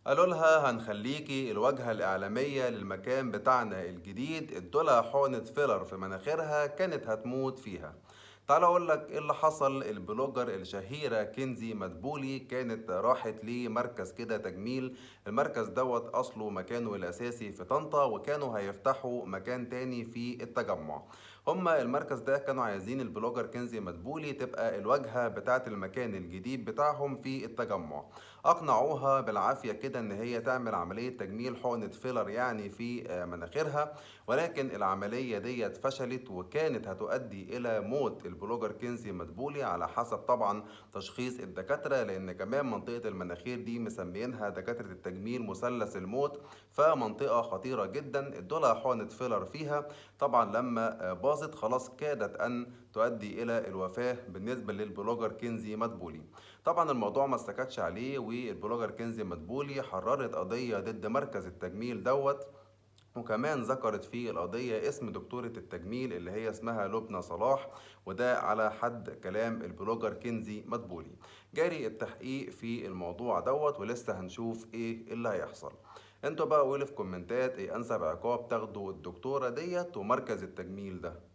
قالوا لها هنخليكي الواجهة الإعلامية للمكان بتاعنا الجديد، ادولها حقنة فيلر في مناخيرها كانت هتموت فيها. تعال اقول لك ايه اللي حصل. ال blogger الشهيرة كنزي مدبولي كانت راحت لمركز كده تجميل. المركز دوت اصله مكانه الاساسي في طنطا، وكانوا هيفتحوا مكان تاني في التجمع. هما المركز ده كانوا عايزين ال blogger كنزي مدبولي تبقى الواجهة بتاعت المكان الجديد بتاعهم في التجمع. اقنعوها بالعافية كده ان هي تعمل عملية تجميل حقنة فيلر يعني في مناخيرها، ولكن العملية ديت فشلت وكانت هتؤدي إلى موت ال blogger كنزي مدبولي على حسب طبعا تشخيص الدكاترة، لأن كمان منطقة المناخير دي مسمينها دكاترة التجميل مثلث الموت، فمنطقة خطيرة جدا. ادولها حقنة فيلر فيها، طبعا لما باظت خلاص كادت أن تؤدي إلى الوفاة بالنسبة لل blogger كنزي مدبولي. طبعا الموضوع ما استكتش عليه، وال blogger كنزي مدبولي حررت قضية ضد مركز التجميل دوت، وكمان ذكرت في القضية اسم دكتورة التجميل اللي هي اسمها لبنى صلاح، وده على حد كلام ال blogger كنزي مدبولي. جاري التحقيق في الموضوع دوت ولسه هنشوف ايه اللي هيحصل. انتوا بقى قولوا في كومنتات ايه انسب عقاب تاخدوا الدكتورة ديت ومركز التجميل ده.